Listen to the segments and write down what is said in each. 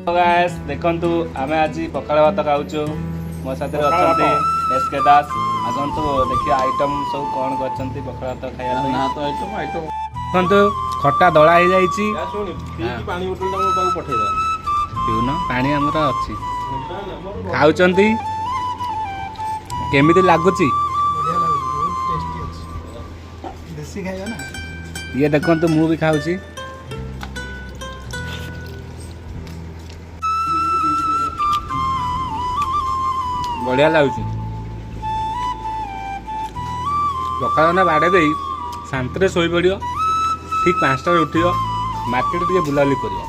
ଗାଏସ୍, ଦେଖନ୍ତୁ, ଆମେ ଆଜି ପଖାଳ ଭାତ ଖାଉଛୁ। ମୋ ସାଥିରେ ଅଛନ୍ତି ଏସ୍ କେ ଦାସ। ଆସନ୍ତୁ ଦେଖିବା ଆଇଟମ୍ ସବୁ କ'ଣ କରିଛନ୍ତି ପଖାଳ ଭାତ ଖାଇବା ପାଇଁ। ନା ତ, ଆଇଟମ୍ ଆଇଟମ୍। ଦେଖନ୍ତୁ, ଖଟା ଦଳା ହେଇଯାଇଛି। ଶୁଣି, ପିଇକି ପାଣି ବୋଟଲଟା ମୋ ପାଖକୁ ପଠେଇଦବା। ପିଉନ, ପାଣି ଆମର ଅଛି। ଖାଉଛନ୍ତି, କେମିତି ଲାଗୁଛି? ବଢ଼ିଆ ଲାଗୁଛି, ବହୁତ ଟେଷ୍ଟି ଅଛି। ଦେଶୀ ଖାଇବା ନା। ଇଏ ଦେଖନ୍ତୁ, ମୁଁ ବି ଖାଉଛି। ବଢ଼ିଆ ଲାଗୁଛି। ପଖାଳ ନା ବାଡ଼େଇ ଦେଇ ଶାନ୍ତିରେ ଶୋଇପଡ଼ିବ, ଠିକ୍ 5ଟାରେ ଉଠିବ, ମାର୍କେଟ ଟିକେ ବୁଲାବୁଲି କରିବ।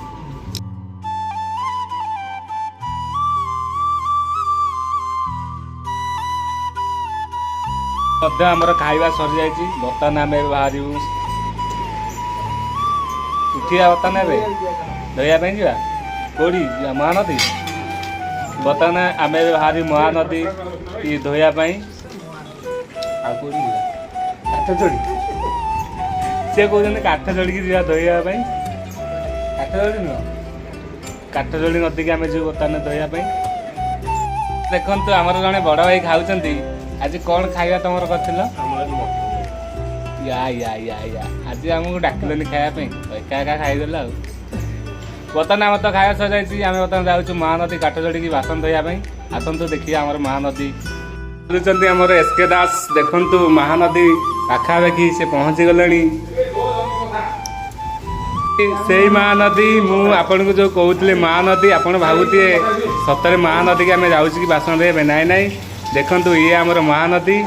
ମଧ୍ୟ ଆମର ଖାଇବା ସରିଯାଇଛି। ବର୍ତ୍ତମାନ ଆମେ ଏବେ ବାହାରିବୁ, ଉଠିବା। ବର୍ତ୍ତମାନ ଏବେ ଧୋଇବା ପାଇଁ ଯିବା। କୋଉଠି ଯିବା? ମହାନଦୀ। ବର୍ତ୍ତମାନ ଆମେ ଏବେ ବାହାରିବୁ ମହାନଦୀ କି ଧୋଇବା ପାଇଁ। ଆଉ କୋଉଠି ଯିବା? କାଠ ଯୋଡ଼ି। ସିଏ କହୁଛନ୍ତି କାଠ ଯୋଡ଼ିକି ଯିବା ଧୋଇବା ପାଇଁ। କାଠ ଯୋଡ଼ି ନୁହଁ, କାଠ ଯୋଡ଼ି ନଦୀକି ଆମେ ଯିବୁ ବର୍ତ୍ତମାନ ଧୋଇବା ପାଇଁ। ଦେଖନ୍ତୁ, ଆମର ଜଣେ ବଡ଼ ଭାଇ ଖାଉଛନ୍ତି। ଆଜି କ'ଣ ଖାଇବା ତମର କରିଥିଲ? ଆମର ଆଜି ମଟନ। ୟା ୟା ୟା ୟା, ଆଜି ଆମକୁ ଡାକିଲନି ଖାଇବା ପାଇଁ, ଏକା ଏକା ଖାଇଦେଲ। ଆଉ ବର୍ତ୍ତମାନ ଆମର ତ ଖାଇବା ସରିଯାଇଛି। ଆମେ ବର୍ତ୍ତମାନ ଯାଉଛୁ ମହାନଦୀ କାଠ ଯୋଡ଼ିକି ବାସନ ଧୋଇବା ପାଇଁ। ଆସନ୍ତୁ ଦେଖିବା ଆମର ମହାନଦୀ। ବୁଲୁଛନ୍ତି ଆମର ଏସ୍ କେ ଦାସ। ଦେଖନ୍ତୁ, ମହାନଦୀ ପାଖାପାଖି ସେ ପହଞ୍ଚି ଗଲେଣି। ସେଇ ମହାନଦୀ, ମୁଁ ଆପଣଙ୍କୁ ଯେଉଁ କହୁଥିଲି ମହାନଦୀ, ଆପଣ ଭାବୁଥିବେ ସତରେ ମହାନଦୀକି ଆମେ ଯାଉଛୁ କି ବାସନ ଧୋଇବା ପାଇଁ? ନାଇଁ ନାଇଁ, ଦେଖନ୍ତୁ, ଇଏ ଆମର ମହାନଦୀ।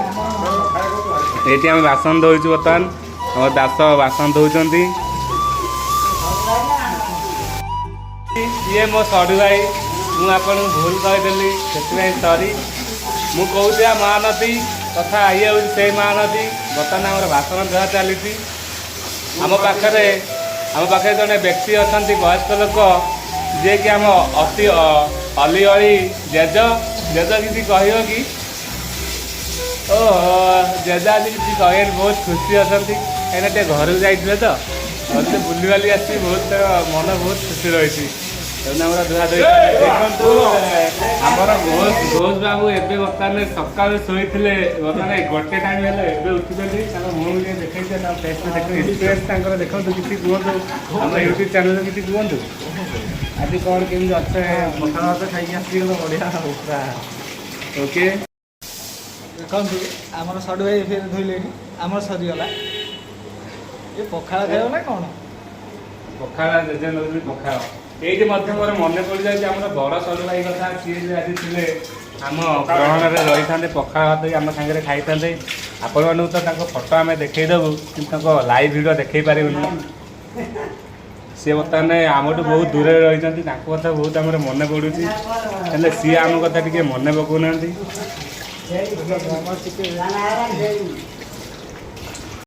ଏଇଠି ଆମେ ବାସନ ଧୋଉଛୁ। ବର୍ତ୍ତମାନ ଆମ ଦାସ ବାସନ ଧୋଉଛନ୍ତି। ଇଏ ମୋ ସଡୁ ଭାଇ। ମୁଁ ଆପଣଙ୍କୁ ଭୁଲ କହିଦେଲି, ସେଥିପାଇଁ ସରି। ମୁଁ କହୁଥିବା ମହାନଦୀ ତଥା ଇଏ ହେଉଛି ସେଇ ମହାନଦୀ। ବର୍ତ୍ତମାନ ଆମର ବାସନ ଧୁଆ ଚାଲିଛି। ଆମ ପାଖରେ ଜଣେ ବ୍ୟକ୍ତି ଅଛନ୍ତି, ବୟସ୍କ ଲୋକ, ଯିଏକି ଆମ ଅତି ଅଲି ଅଳି ଜେଜ। ଜେଜ, କିଛି କହିବ କି? ଓହୋ, ଜେଜ ଆଜି କିଛି କହିବେନି, ବହୁତ ଖୁସି ଅଛନ୍ତି। କାହିଁକିନା ଟିକେ ଘରକୁ ଯାଇଥିଲେ ତ, ଘରୁ ଟିକେ ବୁଲିବାଲି ଆସି ବହୁତ ମନ ବହୁତ ଖୁସି ରହିଛି। ତେଣୁ ଆମର ଧୁଆ ଧୋଇ, ଦେଖନ୍ତୁ, ଆମର ଘୋଷ ଘୋଷ ବାବୁ ଏବେ ବର୍ତ୍ତମାନ ସକାଳୁ ଶୋଇଥିଲେ। ବର୍ତ୍ତମାନ ଗୋଟେ ଟାଇମ୍ ହେଲେ ଏବେ ଉଠୁଛନ୍ତି। ତାଙ୍କ ମୁହଁ ଟିକେ ଦେଖେଇছে, ତାଙ୍କ ଫେସ୍ ଦେଖନ୍ତୁ, ଏକ୍ସପ୍ରେସ୍ ତାଙ୍କର ଦେଖନ୍ତୁ। କିଛି କୁହନ୍ତୁ, ଆମ ୟୁଟ୍ୟୁବ୍ ଚ୍ୟାନେଲ୍ କିଛି କୁହନ୍ତୁ। ଆଜି କ'ଣ କେମିତି ଅଛେ? ପଖାଳ ଭାତ ଖାଇକି ଆସିଗଲ, ବଢ଼ିଆ ଆଉ ପୁରା। ଓକେ। ଦେଖନ୍ତୁ, ଆମର ସଡୁ ଭାଇ ଫେର ଧୋଇଲେଣି, ଆମର ସରିଗଲା। ଏ ପଖାଳ ଖାଇବ ନା କ'ଣ? ପଖାଳ, ଜେଜେ ନେଉଛନ୍ତି ପଖାଳ। ଏଇଠି ମଧ୍ୟ ମୋର ମନେ ପଡ଼ିଯାଉଛି ଆମର ବଡ଼ ସରୁ ଭାଇ କଥା। ସିଏ ବି ଆଜି ଥିଲେ ଆମ ଗ୍ରହଣରେ ରହିଥାନ୍ତେ, ପଖାଳ ଭାତ ବି ଆମ ସାଙ୍ଗରେ ଖାଇଥାନ୍ତେ। ଆପଣମାନଙ୍କୁ ତ ତାଙ୍କ ଫଟୋ ଆମେ ଦେଖେଇଦେବୁ, କିନ୍ତୁ ତାଙ୍କ ଲାଇଭ୍ ଭିଡ଼ିଓ ଦେଖେଇ ପାରିବୁନି। ସିଏ ବର୍ତ୍ତମାନ ଆମଠୁ ବହୁତ ଦୂରରେ ରହିଛନ୍ତି। ତାଙ୍କ କଥା ବହୁତ ଆମର ମନେ ପଡ଼ୁଛି, ହେଲେ ସିଏ ଆମ କଥା ଟିକେ ମନେ ପକାଉନାହାନ୍ତି। ଆମର ଟିକେ